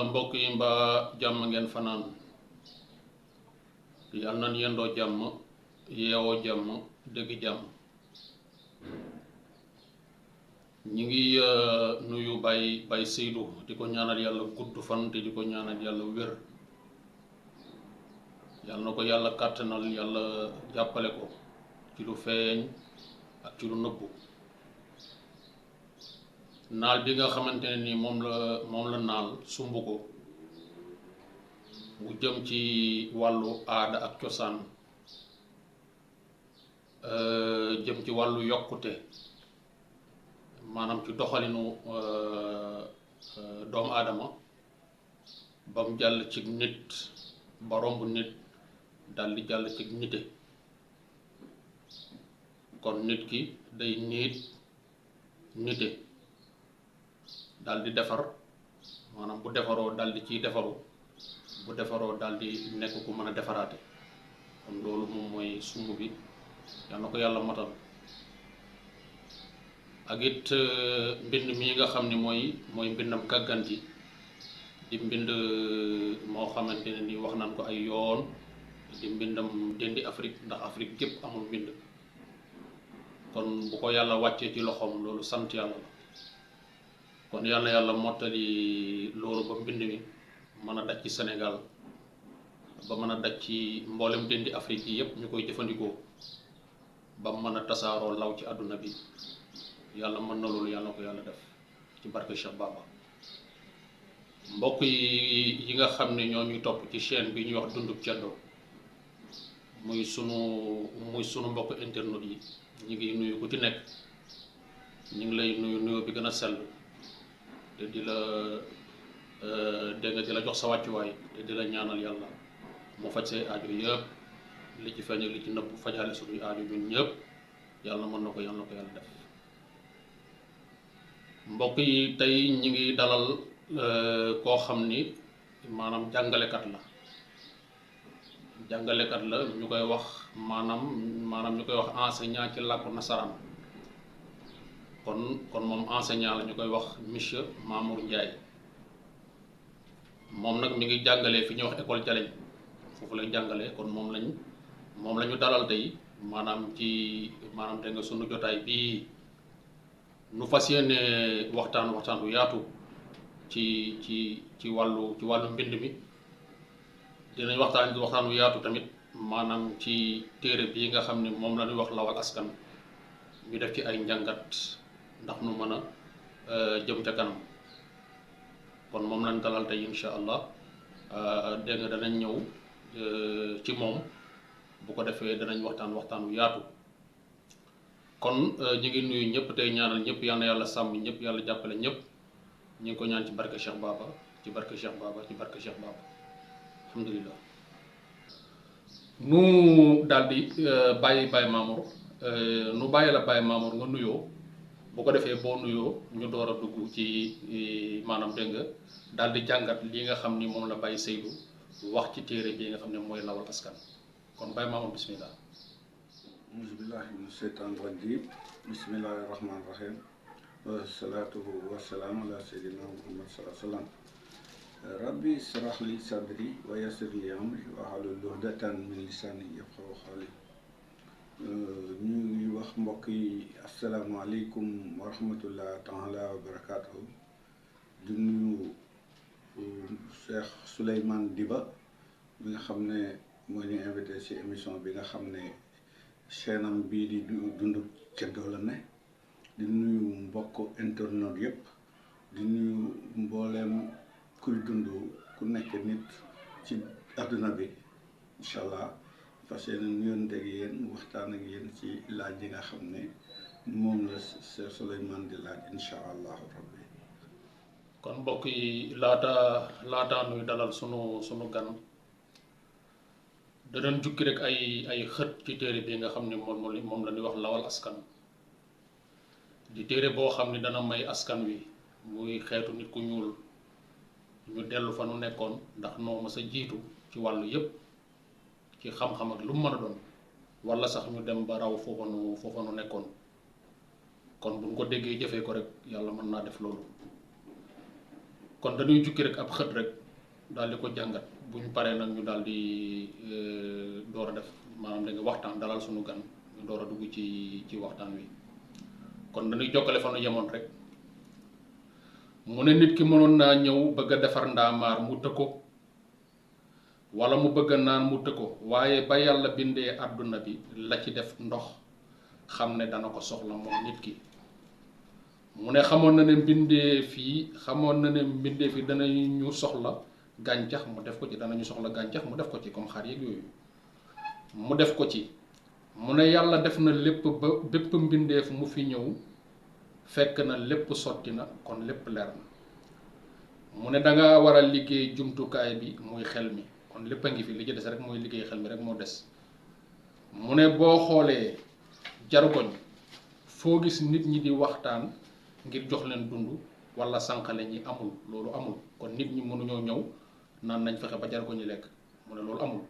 mbokk yi mbaa jàmm ngeen fanaan yal nan yendoo jàmm yeewoo jàmm dëgg jàmm ñi ngi nuyu Baye Seydou di ko ñaanal yàlla gudd fan te di ko ñaanal yàlla wér yal na ko yàlla kàttanal yàlla jàppale ko ci lu feeñ ak ci lu nëbbu naal bi nga xamante ne ni moom la naal sumb ko mu jëm ci wàllu aada ak cosaan jëm ci wàllu yokkute maanaam ci doxalinu doomu aadama ba mu jàll ci nit ba romb nit dal di jàll ci nite kon nit ki day nite dal di defar maanaam bu defaroo dal di ciy defaru bu defaroo dal di nekk ku mën a defaraate kon loolu moom mooy sumb bi yal na ko yàlla matal ak it mbind mii nga xam ni mooy mbindam Gàgganti di mbind moo xamante ne ni wax nañ ko ay yoon di mbindam dendi Afrique ndax Afrique gépp amul mbind kon bu ko yàlla wàccee ci loxoom loolu sant yàlla la kon yal na yàlla mottali loolu ba mbind mi mën a daj ci Sénégal ba mën a daj ci mboolem dendi Afrique yi yépp ñu koy jëfandikoo ba mën a tasaaroo law ci àdduna bi yàlla mën na loolu yàlla na ko yàlla def ci barke Cheikh Baba mbokk yi nga xam ne ñoo ñuy topp ci chaîne bi ñuy wax Dundub Ceddo muy sunu mbokk internet yi ñu ngi nuyu ku ci nekk ñu ngi lay nuyu bi gën a sell te di la dégg nga di la jox sa wàccuwaay te di la ñaanal yàlla mu faj say aajo yëpp li ci feeñ ak li ci nëbb fajale suñuy aajo ñun ñëpp yàlla mën na ko yàlla def mbokk yi tey ñi ngi dalal koo xam ni maanaam jàngalekat la ñu koy wax maanaam ñu koy wax enseignant ci làkku nasaraan kon moom enseignant la ñu koy wax monsieur Mamour Ndiaye moom nag mi ngi jàngalee fi ñuy wax école Jaleñ foofu lay jàngalee kon moom la ñu dalal tey maanaam dégg nga sunu jotaay bii nu fas yéene waxtaan wu yaatu ci wàllu mbind mi dinañ waxtaan wu yaatu tamit maanaam ci téere bii nga xam ne moom la ñuy wax lawal askan ñu def ci ay njàngat ndax nu mën a jëm ca kanam kon moom lañ dalal tey insha allah dégg nga danañ ñëw ci moom bu ko defee danañ waxtaan wu yaatu kon ñu ngi nuyu ñëpp tey ñaanal ñëpp yal na yàlla sàmm ñëpp yàlla jàppale ñëpp ñu ngi ko ñaan ci barke Cheikh Baba alhamdulillah nu daal di bàyyi Baye Mamour nu bàyyi la Baye Mamour nga nuyoo bu ko defee boo nuyoo ñu door a dugg ci maanaam dégg nga daal di jàngat li nga xam ni moom la Baye Seydou wax ci téere bi nga xam ne mooy lawal askan kon Baye Mamour bismillah. Auzubillahi mina sheytaani rajiim bismillahi rahmaani rahiim wasalaatu wasalaam ala sayyidina Muhammad sallallahu alayhi wa sallam rabbi israh li sadri wa yassir li amri wahlul uqdatan min lisaani yafqahu qawli ñu ngi wax mbokk yi asalaamaaleykum wa rahmatullah taala wa barakaatuhu di nuyu Cheikh Souleymane Diba bi nga xam ne moo ñu invité ci émission bi nga xam ne seenam bii di Dundu Ceddo la ne di nuyu mbokk internet yëpp di nuyu mbooleem kuy dund ku nekk nit ci àdduna bi incha allah fas yéene nuyonte ak yéen waxtaan ak yéen ci laaj yi nga xam ne moom la Cheikh Souleymane di laaj incha allahu rabbi. kon mbokk yi laata nuy dalal sunu gan danañ jukki rek ay xët ci téere bi nga xam ne moom la ñuy wax lawal askan di téere boo xam ne dana may askan wi muy xeetu nit ku ñuul ñu dellu fa nu nekkoon ndax noo mës a jiitu ci wàllu yépp ci xam-xam ak lu mu mën a doon wala sax ñu dem ba raw foofa nu nekkoon kon buñ ko déggee jëfee ko rek yàlla mën naa def loolu kon dañuy jukki rek ab xët rek daal di ko jàngat buñ paree nag ñu daal di door a def maanaam da nga waxtaan dalal suñu gan ñu door a dugg ci waxtaan wi kon dañuy jokkale fa nu yemoon rek mu ne nit ki mënoon naa ñëw bëgg a defar ndaamaar mu tëkko wala mu bëgg naan mu tëkko waaye ba yàlla bindee àdduna bi la ci def ndox xam ne dana ko soxla moom nit ki mu ne xamoon na ne mbindeef yi danañu soxla gàncax mu def ko ci danañu soxla gàncax mu def ko ci comme xar yeeg yooyu mu def ko ci mu ne yàlla def na lépp ba bépp mbindeef mu fi ñëw fekk na lépp sotti na kon lépp leer na mu ne danga war a liggéey jumtukaay bi muy xel mi kon lépp a ngi fi li ci des rek mooy liggéey xel mi rek moo des mu ne boo xoolee jargoñ foo gis nit ñi di waxtaan ngir jox leen dund wala sànqale ñi amul loolu amul kon nit ñi mënuñoo ñëw naan nañ fexe ba jargoñ ñi lekk mu ne loolu amul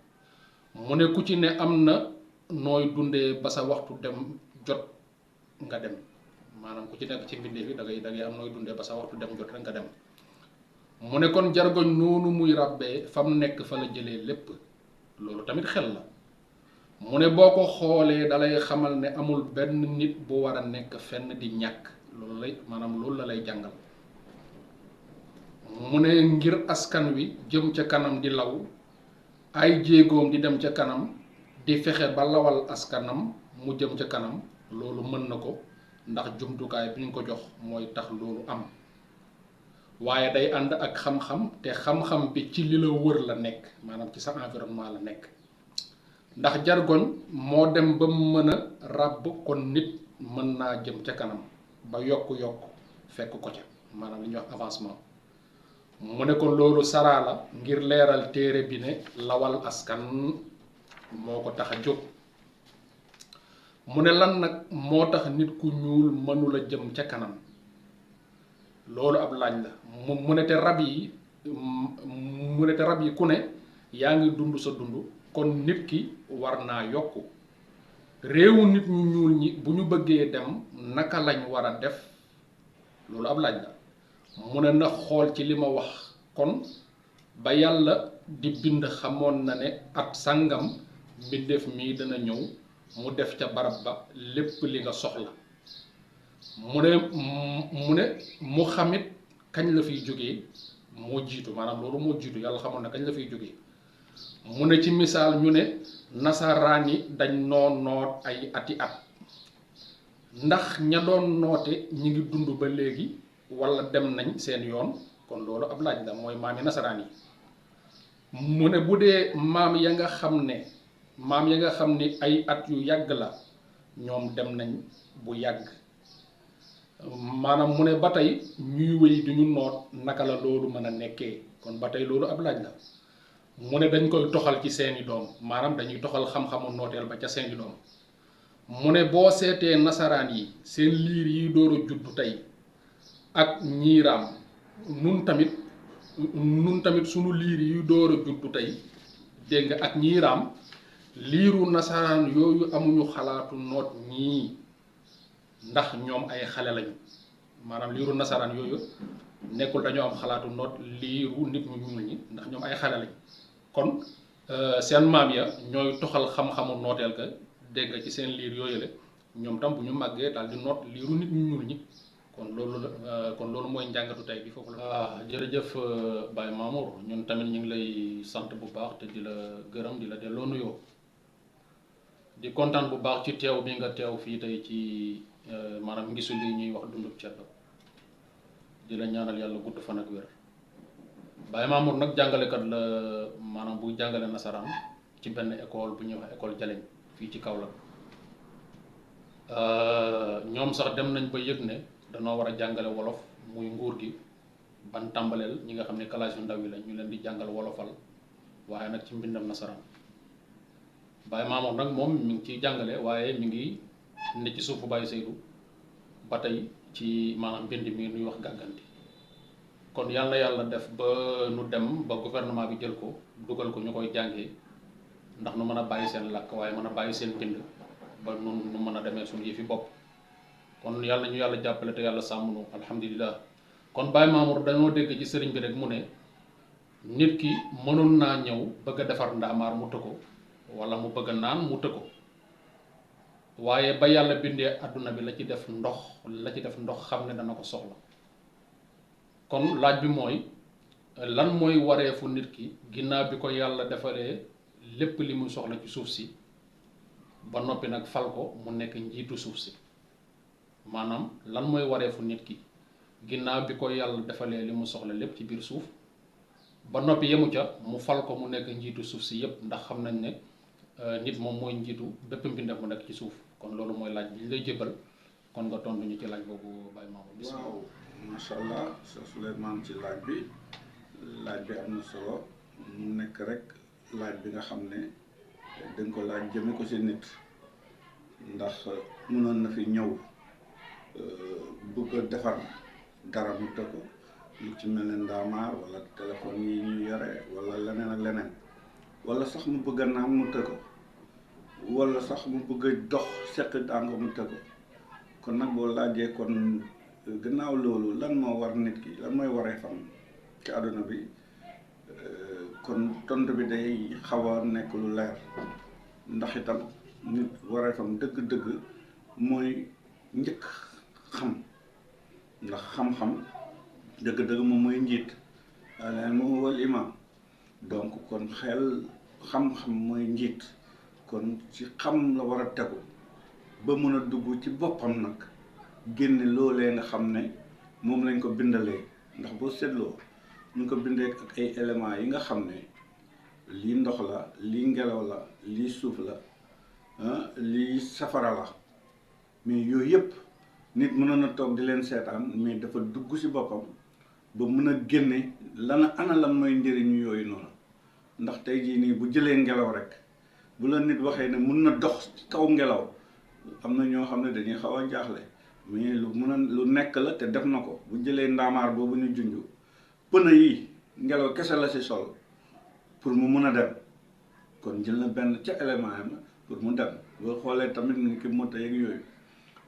mu ne ku ci ne am na nooy dundee ba sa waxtu dem jot nga dem maanaam ku ci nekk ci mbindeef yi da ngay am nooy dundee ba sa waxtu dem jot rek nga dem mu ne kon jargoñ noonu muy ràbbee fa mu nekk fa la jëlee lépp loolu tamit xel la mu ne boo ko xoolee dalay xamal ne amul benn nit bu war a nekk fenn di ñàkk loolu la lay jàngal mu ne ngir askan wi jëm ca kanam di law ay jéegoom di dem ca kanam di fexe ba lawal askanam mu jëm ca kanam loolu mën na ko ndax jumtukaay bi ñu ko jox mooy tax loolu am waaye day ànd ak xam-xam te xam-xam bi ci li la wër la nekk maanaam ci sa environnement la nekk ndax jargoñ moo dem ba mën a ràbb kon nit mën naa jëm ca kanam ba yokk fekk ko ca maanaam li ñuy wax avancement mu ne ko loolu saraa la ngir leeral téere bi ne lawal askan moo ko tax a jóg mu ne lan nag moo tax nit ku ñuul mënula jëm ca kanam loolu ab laaj la mu ne te rab yi ku ne yaa ngi dund sa dund kon nit ki war naa yokku réewu nit ñu ñuul ñi bu ñu bëggee dem naka lañ war a def loolu ab laaj la mu ne na xool ci li ma wax kon ba yàlla di bind xamoon na ne at sàngam mbindeef mii dana ñëw mu def ca barab ba lépp li nga soxla mu ne mu xamit kañ la fiy jógee moo jiitu maanaam loolu moo jiitu yàlla xamoon na kañ la fiy jógee mu ne ci misaal ñu ne nasaraan yi dañ noo noot ay ati at ndax ña doon noote ñi ngi dund ba léegi wala dem nañ seen yoon kon loolu ab laaj la mooy maami nasaraan yi mu ne bu dee maam ya nga xam ne ay at yu yàgg la ñoom dem nañ bu yàgg maanaam mu ne ba tey ñuy wéy duñu noot naka la loolu mën a nekkee kon ba tey loolu ab laaj la mu ne dañ koy toxal ci seeni doom maanaam dañuy toxal xam-xamu nooteel ba ca seeni doom mu ne boo seetee nasaraan yi seen liir yi door a juddu tey ak ñiiraam nun tamit sunu liir yi door a juddu tey dégg nga ak ñiiraam liiru nasaraan yooyu amuñu xalaatu noot ñii ndax ñoom ay xale lañu maanaam liiru nasaraan yooyu nekkul dañoo am xalaatu noot liiru nit ñu ñuul ñi ndax ñoom ay xale lañu kon seen maam ya ñooy toxal xam-xamu nooteel ka dégg nga ci seen liir yooyu la ñoom tam bu ñu màggee daal di noot liiru nit ñu ñuul ñi kon loolu mooy njàngatu tey bi foofu la. jërëjëf Baye Mamour ñun tamit ñu ngi lay sant bu baax te di la gërëm di la delloo nuyoo di kontaan bu baax ci teew bi nga teew fii tey ci maanaam ngisu li ñuy wax dundub ceddo di la ñaanal yàlla gudd fan ak wér. Baye Mamour nag jàngalekat la maanaam bu jàngale nasaraan ci benn école bu ñuy wax école Jaleñ fii ci Kaolack ñoom sax dem nañ ba yëg ne danoo war a jàngale wolof muy nguur gi ban tàmbaleel ñi nga xam ne classe yu ndaw yi la ñu leen di jàngal wolofal waaye nag ci mbindam nasaraan Baye Mamour nag moom mi ngi ciy jàngale waaye mi ngi ne ci suufu Baye Seydou ba tey ci maanaam mbind mi nuy wax gàgganti kon yàlla yàlla def ba nu dem ba gouvernement bi jël ko dugal ko ñu koy jàngee ndax nu mën a bàyyi seen làkk waaye mën a bàyyi seen bind ba nu mën a demee suñu yëfi bopp kon yàlla ñu yàlla jàppale te yàlla sàmm nu alhamdulilah. kon Baye Mamour dañoo dégg ci sëriñ bi rek mu ne nit ki mënoon naa ñëw bëgg a defar ndaamaar mu të ko wala mu bëgg a naan mu të ko waaye ba yàlla bindee àdduna bi la ci def ndox xam ne dana ko soxla kon laaj bi mooy lan mooy wareefu nit ki ginnaaw bi ko yàlla defaree lépp li muy soxla ci suuf si ba noppi nag fal ko mu nekk njiitu suuf si maanaam lan mooy wareefu nit ki ginnaaw bi ko yàlla defalee li mu soxla lépp ci biir suuf ba noppi yemu ca mu fal ko mu nekk njiitu suuf si yépp ndax xam nañ ne nit moom mooy njiitu bépp mbindeef mu nekk ci suuf kon loolu mooy laaj bi ñu lay jébal kon nga tontu ñu ci laaj boobu Baye Mamour. waaw macha allah Cheikh Souleymane ci laaj bi am na solo mu nekk rek laaj bi nga xam ne dañ ko laaj jëme ko si nit ndax mënoon na fi ñëw bëgg a defar dara mu të ko lu ci mel ne ndaamaar wala téléphone yi ñu yore wala leneen ak leneen wala sax mu bëgg a naan mu të ko wala sax mu bëgg a dox seq dàngo mu të ko kon nag boo laajee kon gannaaw loolu lan moo war nit ki lan mooy waree fam ci àdduna bi kon tontu bi day xaw a nekk lu leer ndax itam nit waree fam dëgg-dëgg mooy njëkk xam ndax xam-xam dëgg-dëgg moom mooy njiit aleen moom wal imam donc kon xel xam-xam mooy njiit kon ci xam la war a tegu ba mun a dugg ci boppam nag génne loolee nga xam ne moom lañ ko bindalee ndax boo seetloo ñu ko bindee ak ay éléments yi nga xam ne lii ndox la lii ngelaw la lii suuf la lii safara la mais yooyu yëpp nit mënoon a toog di leen seetaan mais dafa dugg ci boppam ba mën a génne ana lan mooy njëriñu yooyu noonu ndax tey jii nii bu jëlee ngelaw rek bu la nit waxee ne mun na dox ci kaw ngelaw am na ñoo xam ne dañuy xaw a jaaxle mais lu nekk la te def na ko bu jëlee ndaamaar boobu ñu junj pëna yi ngelaw kese la ci sol pour mu mun a dem kon jël na benn ca élément am pour mu dem boo xoolee tamit ni ki moto yeeg yooyu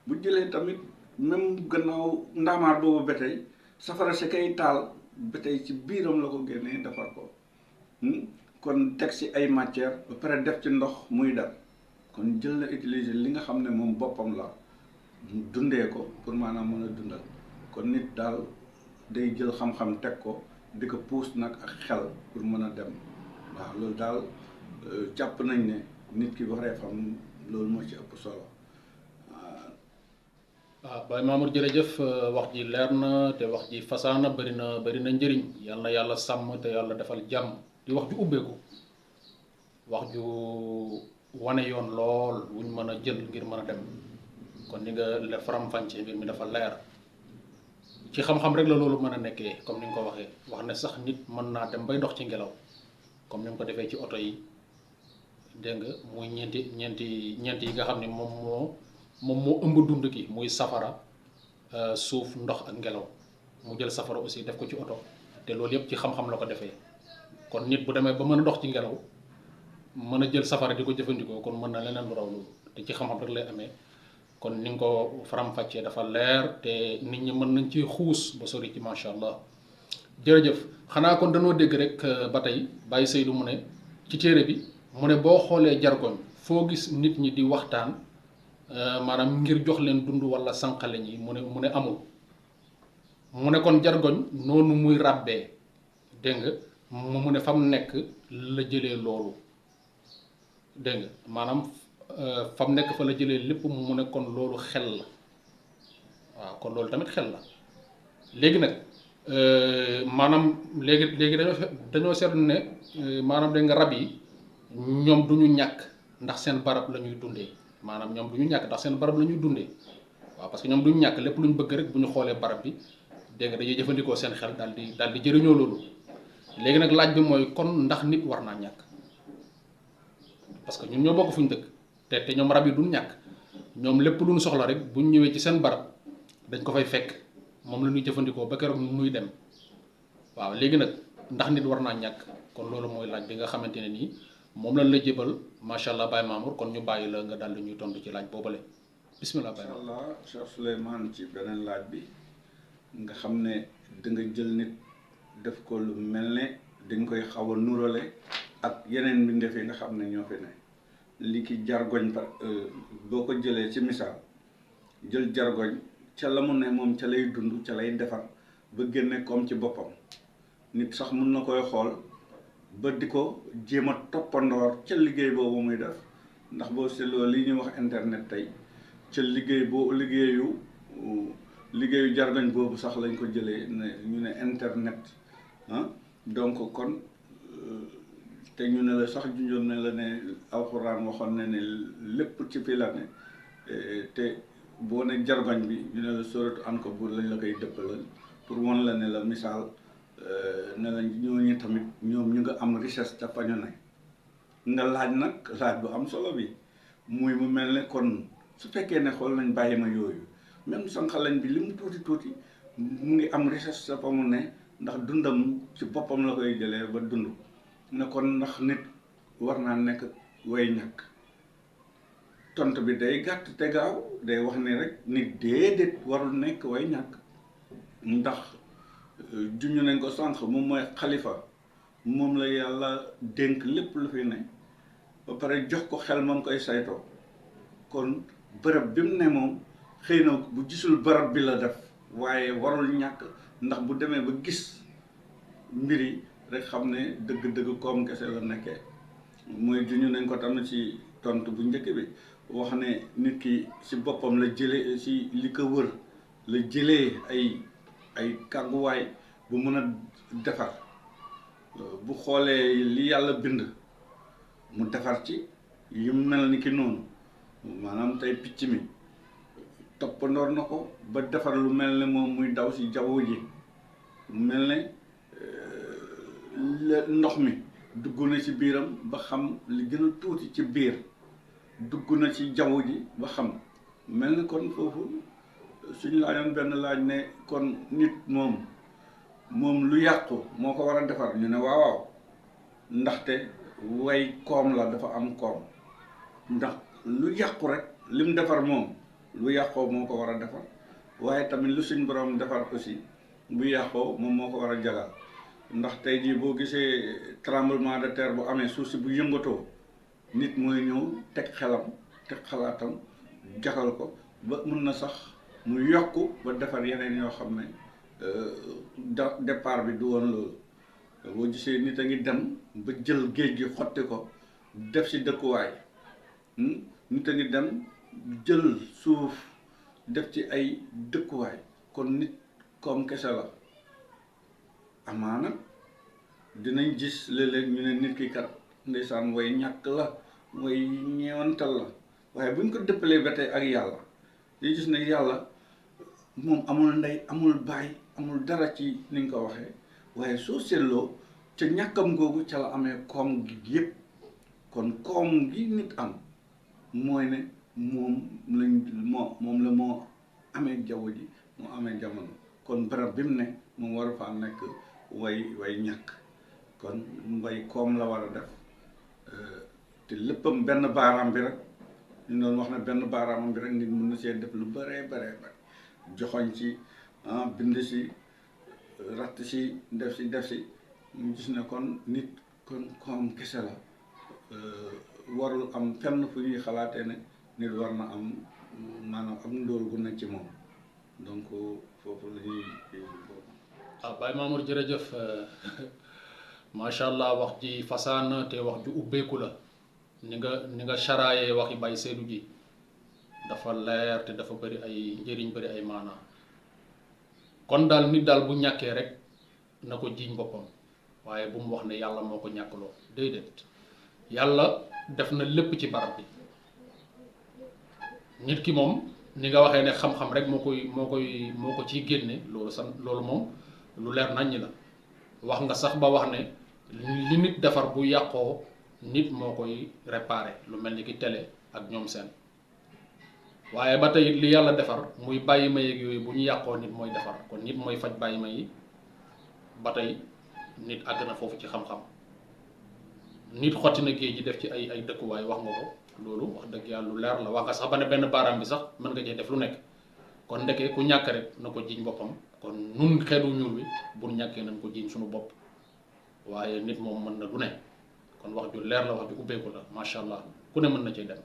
bu jëlee tamit même gannaaw ndaamaar boobu ba tey safara si kay taal ba tey ci biiram la ko génnee defar ko kon teg ci ay matière ba pare def ci ndox muy dem kon jël na utiliser li nga xam ne moom boppam la dundee ko pour maanaam mën a dundal kon nit daal day jël xam-xam teg ko di ko puus nag ak xel pour mën a dem waaw loolu daal jàpp nañ ne nit ki waree xam loolu moo ci ëpp solo. waaw Baye Mamour jërëjëf wax ji leer na te wax ji fasaana bëri na njëriñ yàlla na yàlla sàmm te yàlla defal jàmm di wax ju ubbeeku wax ju wane yoon lool wuñ mën a jël ngir mën a dem kon ni nga le faram-fàcce mbir mi dafa leer ci xam-xam rek la loolu mën a nekkee comme ni nga ko waxee wax ne sax nit mën naa dem bay dox ci ngelaw comme ni nga ko defee ci oto yi dégg nga muy ñeenti yi nga xam ne moom moo ëmb dund ki muy safara suuf ndox ak ngelaw mu jël safara aussi def ko ci oto te loolu yëpp ci xam-xam la ko defee kon nit bu demee ba mën a dox ci ngelaw mën a jël safara di ko jëfandikoo kon mën na leneen lu raw loolu te ci xam-xam rek lay amee kon ni nga ko faram-fàccee dafa leer te nit ñi mën nañ ci xuus ba sori ci macha allah jërëjëf xanaa kon dañoo dégg rek ba tey Baye Seydou mu ne ci téere bi mu ne boo xoolee jargoñ foo gis nit ñi di waxtaan maanaam ngir jox leen dund wala sànqale ñi mu ne amul mu ne kon jargoñ noonu muy ràbbee dégg nga mu ne fa mu nekk la jëlee loolu dégg nga maanaam fam nekk fa la jëlee lépp mu ne kon loolu xel la waaw kon loolu tamit xel la léegi nag maanaam léegi dañoo seetlu ne maanaam dégg nga rab yi ñoom du ñu ñàkk ndax seen barab la ñuy dundee maanaam ñoom du ñu ñàkk ndax seen barab la ñuy dundee waaw parce que ñoom du ñu ñàkk lépp lu ñu bëgg rek bu ñu xoolee barab bi dégg nga dañuy jëfandikoo seen xel daal di jëriñoo loolu léegi nag laaj bi mooy kon ndax nit war naa ñàkk parce que ñun ñoo bokk fu ñu dëkk te ñoom rab yi duñ ñàkk ñoom lépp lu ñu soxla rek bu ñu ñëwee ci seen barab dañ ko fay fekk moom la ñuy jëfandikoo ba keroog muy dem waaw léegi nag ndax nit war naa ñàkk kon loolu mooy laaj bi nga xamante ne nii moom lañ la jébal macha allah Baye Mamour kon ñu bàyyi la nga daal di ñuy tontu ci laaj boobale bismillah Baye Mamour. incha allah Cheikh Souleymane ci beneen laaj bi nga xam ne da nga jël nit def ko lu mel ne dañ koy xaw a nurale ak yeneen mbindeef yi nga xam ne ñoo fi ne li ki jargoñ par boo ko jëlee ci misaal jël jargoñ ca la mu ne moom ca lay dund ca lay defar ba génne koom ci boppam nit sax mun na koy xool ba di ko jéem a toppandoor ca liggéey boobu muy def ndax boo seetloo li ñuy wax internet tey ca liggéeyu jargoñ boobu sax lañ ko jëlee ne ñu ne internet donc kon te ñu ne la sax junjoon ne la ne alxuraan waxoon na ne lépp ci fi la ne te boo ne jargoñ bi ñu ne la sóoratu Ankabut lañ la koy dëppalal pour won la ne la misaal ne la ñooñu tamit ñoom ñu nga am richesse ca fañu ne nga laaj nag laaj bu am solo bi muy mu mel ne kon su fekkee ne xool nañ bàyyi ma yooyu même sànqalañ bi li mu tuuti mu ngi am richesse ca fa mu ne ndax dundam ci boppam la koy jëlee ba dund ne kon ndax nit war naa nekk way ñàkk tont bi day gàtt te gaaw day wax ni rek nit déedéet warul nekk way ñàkk ndax juñu nañ ko sànq moom mooy xalifa moom la yàlla dénk lépp lu fi ne ba pare jox ko xel moom koy saytoo kon bërëb bi mu ne moom xëy na bu gisul bërëb bi la def waaye warul ñàkk ndax bu demee ba gis mbir yi rek xam ne dëgg-dëgg koom kese la nekkee mooy juñu nañ ko tamit ci tontu bu njëkk bi wax ne nit ki ci boppam la jëlee ci li ko wër la jëlee ay kàgguwaay bu mën a defar bu xoolee li yàlla bind mu defar ci yu mel ni ki noonu maanaam tey picc mi toppandoor na ko ba defar lu mel ne moom muy daw ci jaww ji mel ne ndox mi dugg na ci biiram ba xam li gën a tuuti ci biir dugg na ci jaww ji ba xam mel ne kon foofu suñu laajoon benn laaj ne kon nit moom lu yàqu moo ko war a defar ñu ne waaw ndaxte way koom la dafa am koom ndax lu yàqu rek lim defar moom lu yàqoo moo ko war a defar waaye tamit lu suñ borom defar aussi bu yàqoo moom moo ko war a jagal ndax tey jii boo gisee tremblement de terre bu amee suuf si bu yëngatoo nit mooy ñëw teg xelam teg xalaatam jagal ko ba mun na sax mu yokk ba defar yeneen yoo xam ne départ bi du woon loolu boo gisee nit a ngi dem ba jël géej gi xotti ko def ci dëkkuwaay nit a ngi dem jël suuf def ci ay dëkkuwaay kon nit comme kese la amaana dinañ gis léeg-léeg ñu ne nit ki kat ndeysaan way ñàkk la way ñeewantal la waaye buñ ko dëppalee ba tey ak yàlla di gis ne yàlla moom amul ndey amul baay amul dara ci niñ ko waxee waaye soo seetloo ca ñàkkam googu ca la amee koom gi yépp kon koom gi nit am mooy ne moom la moo amee jaww ji moo amee jamono kon barab bi mu ne moom war a faa nekk way ñàkk kon way koom la war a def te léppam benn baaraam bi rek ñu doon wax ne benn baaraamam bi rek nit mën na see def lu bëree bare joxoñ ci bind si ratt si def si ñu gis ne kon nit kon koom kese la warul am fenn fu ñuy xalaatee ne nit war na am maanaam am ndóol gu nekk ci moom donc foofu la ñuy Baye Mamour jërëjëf macha allah wax ji fasaan te wax ju ubbeeku la ni nga charaaye waxi Baye Seydou ji dafa leer te dafa bëri ay njëriñ bëri ay maanaa kon daal nit daal bu ñàkkee rek na ko jiiñ boppam waaye bu mu wax ne yàlla moo ko ñàkkloo déedéet yàlla def na lépp ci barab bi nit ki moom ni nga waxee ne xam-xam rek moo ko ciy génne loolu moom lu leer naññ la wax nga sax ba wax ne li nit defar bu yàqoo nit moo koy réparer lu mel ni ki télé ak ñoom seen waaye ba tey li yàlla defar muy bàyyi ma yeeg yooyu bu ñu yàqoo nit mooy defar kon nit mooy faj bàyyi ma yi ba tey nit àgg na foofu ci xam-xam nit xotti na géej gi def ci ay dëkkuwaay wax nga ko loolu wax dëgg yàlla lu leer la wax nga sax ba ne benn baaraam bi sax mën nga cee def lu nekk kon ndeke ku ñàkk rek na ko jiiñ boppam kon nun xeetu ñuul bi bu ñàkkee nañ ko jiiñ suñu bopp waaye nit moom mën na lu ne kon wax ju leer la wax ju ubbeeku la macha allah ku ne mën na cee dem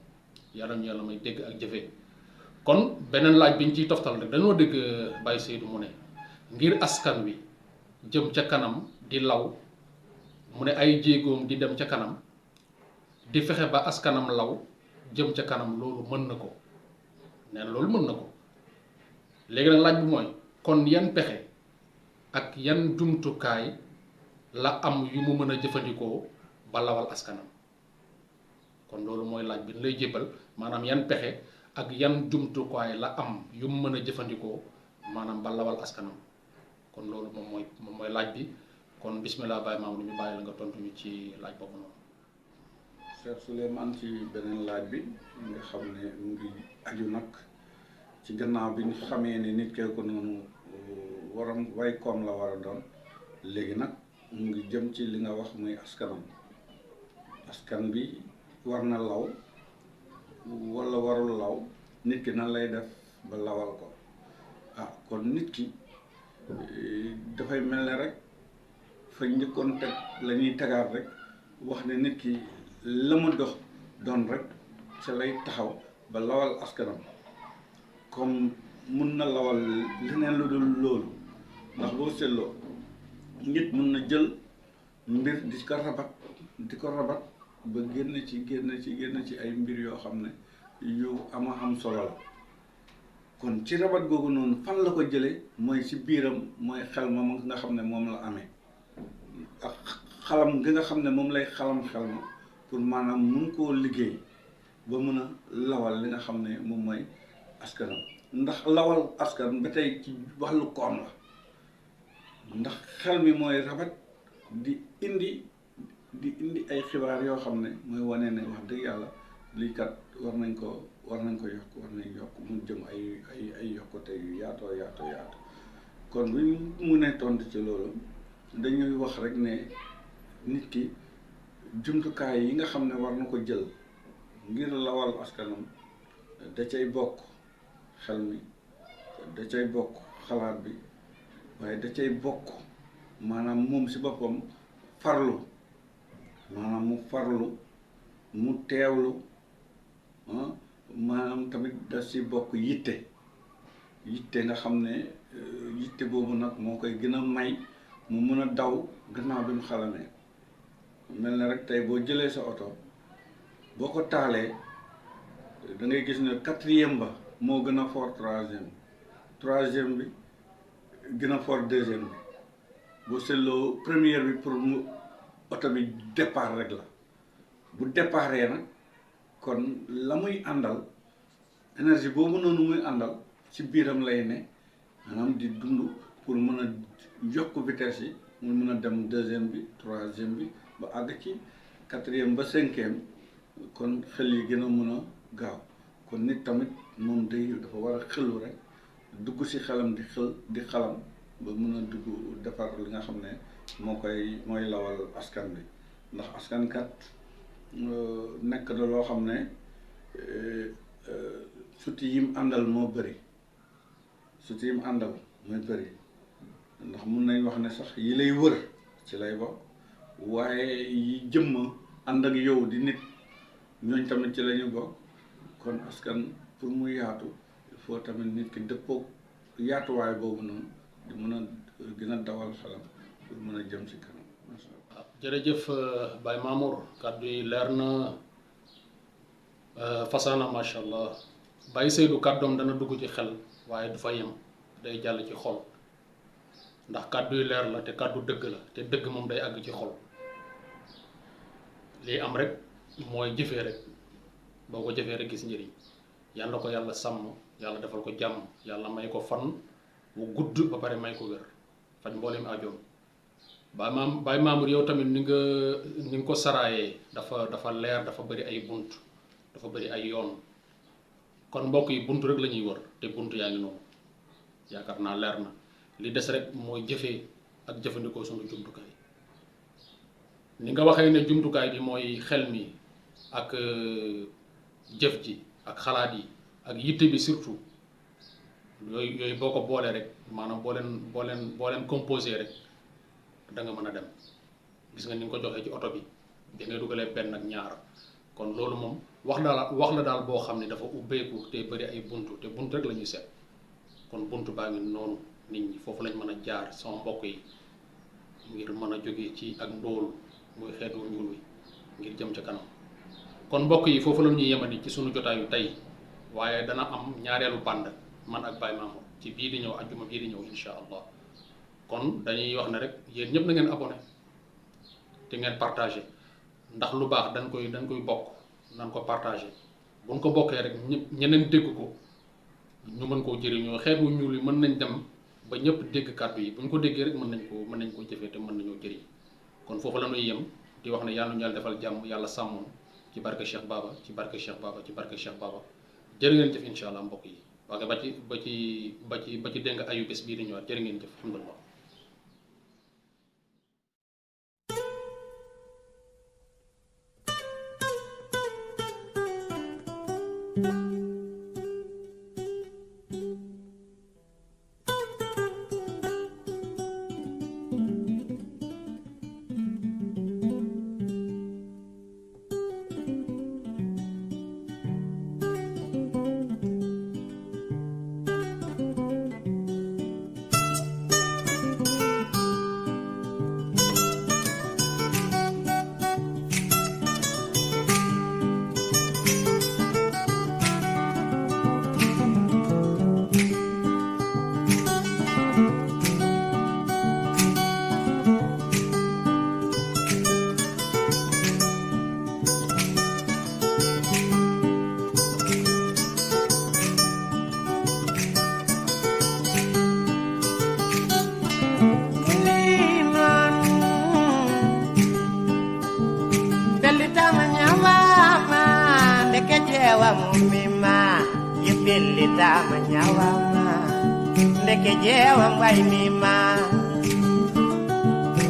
yàlla ñu yàlla may dégg ak jëfee kon beneen laaj bi ñu ciy toftal rek dañoo dégg Baye Seydou mu ne ngir askan wi jëm ca kanam di law mu ne ay jéegoom di dem ca kanam di fexe ba askanam law jëm ca kanam loolu mën na ko nee na loolu mën na ko léegi nag laaj bi mooy kon yan pexe ak yan jumtukaay la am yu mu mën a jëfandikoo ba lawal askanam kon loolu mooy laaj bi lay jébbal maanaam yan pexe ak yan jumtukaay la am yu mu mën a jëfandikoo maanaam ba lawal askanam kon loolu moom mooy laaj bi kon bismillah Baye Mamadou ñu bàyyi la nga tontu ñu ci laaj boobu noonu. Cheikh Souleymane ci beneen laaj bi nga xam ne mu ngi aju nag ci gannaaw bi ñu xamee ne nit kee ko noonu waram way koom la war a doon léegi nag mu ngi jëm ci li nga wax muy askanam askan bi war na law wala warul law nit ki nan lay def ba lawal ko kon nit ki dafay mel ne rek fa njëkkoon teg la ñuy tegaat rek wax ne nit ki la mu dox doon rek ca lay taxaw ba lawal askanam comme mun na lawal leneen lu dul loolu ndax boo seetloo nit mun na jël mbir di ko rabat ba génn ci ay mbir yoo xam ne yu am solo la kon ci rabat googu noonu fan la ko jëlee mooy ci biiram mooy xel ma nga xam ne moom la amee ak xalam gi nga xam ne moom lay xalam xel ma pour maanaam mun koo liggéey ba mun a lawal li nga xam ne moom mooy askanam ndax lawal askan ba tey ci wàllu koom la ndax xel mi mooy rabat di indi ay xibaar yoo xam ne mooy wane ne wax dëgg yàlla lii kat war nañ ko yokk mu jëm ay yokkute yu yaatoo kon bu ñu mënee tontu ci loolu dañuy wax rek ne nit ki jumtukaay yi nga xam ne war na ko jël ngir lawal askanam da cay bokk xel mi da cay bokk xalaat bi waaye da cay bokk maanaam moom si boppam farlu maanaam mu farlu mu teewlu maanaam tamit da si bokk yitte nga xam ne yitte boobu nag moo koy gën a may mu mën a daw gannaaw bi mu xalamee mel na rek tey boo jëlee sa oto boo ko taalee da ngay gis ne 4e ba moo gën a fort 3e bi gën a fort 2e bi boo seetloo première bi pour mu oto bi départ rek la bu départee nag kon la muy àndal énergie boobu noonu muy àndal ci biiram lay ne maanaam di dund pour mën a yokk vitesse yi mu mën a dem 2e bi 3e bi ba àgg ci 4e ba 5e kon xel yi gën a mën a gaaw kon nit tamit moom dafa war a xelu rek dugg ci xelam di xalam ba mën a dugg defar li nga xam ne mooy lawal askan bi ndax askan kat nekk na loo xam ne suti yim àndal moo bëri ndax mun nañ wax ne sax yi lay wër ci lay bokk waaye yi jëmm ànd ak yow di nit ñooñ tamit ci la ñu bokk kon askan pour mu yaatu il faut tamit nit ki dëppoo yaatuwaay boobu noonu di mën a gën a dawal xelam pour mën a jëm ci kanam. jërëjëf Baye Mamour kàddu yi leer na fasaana macha allah Baye Seydou kàddoom dana dugg ci xel waaye du fa yem day jàll ci xol ndax kàddu yu leer la te kàddu dëgg la te dëgg moom day àgg ci xol lii am rek mooy jëfee rek boo ko jëfee rek gis njëriñ yal na ko yàlla sàmm yàlla defal ko jàmm yàlla may ko fan wu gudd ba pare may ko wér faj mboolem aajoom Baye Mamour yow tamit ni nga ko saraayee dafa leer dafa bëri ay bunt dafa bëri ay yoon kon mbokk yi bunt rek la ñuy wër te bunt yaa ngi noonu yaakaar naa leer na li des rek mooy jëfee ak jëfandikoo sunu jumtukaay ni nga waxee ne jumtukaay bi mooy xel mi ak jëf ji ak xalaat yi ak yitte bi surtout yooyu boo ko boolee rek maanaam boo leen composé rek da nga mën a dem gis nga ni nga ko joxee ci oto bi da ngay dugalee benn ak ñaar kon loolu moom wax la daal boo xam ne dafa ubbeeku te bëri ay buntu te buntu rek la ñuy seet kon buntu baa ngi noonu nit ñi foofu lañ mën a jaar sama mbokk yi ngir mën a jóge ci ak ndóol muy xeetu ñuul wi ngir jëm ca kanam kon mbokk yi foofu la ñuy yemani ci sunu jotaayu tey waaye dana am ñaareelu bànd man ak Baye Mamour ci bii di ñëw ajjuma bii di ñëw insha allah kon dañuy wax ne rek yéen ñëpp na ngeen abonné te ngeen partagé ndax lu baax dañ koy bokk nan ko partagé buñ ko bokkee rek ñeneen dégg ko ñu mën koo jëriñoo xeetu ñuul yi mën nañ dem ba ñëpp dégg kàddu yi buñ ko déggee rek mën nañ koo jëfee te mën nañoo jëriñ kon foofu la ñuy yem di wax ne yàlla ñu yàlla defal jàmm yàlla sàmmoon ci barke Cheikh Baba ci barke Cheikh Baba ci barke Cheikh Baba jërë ngeen jëf incha allah mbokk yi waaye ba ci dégg nga ayu bés bii di ñëwaat jërë ngeen jëf alhamdulillah Mumima yipilita manyawa ndeke jewa mbay mima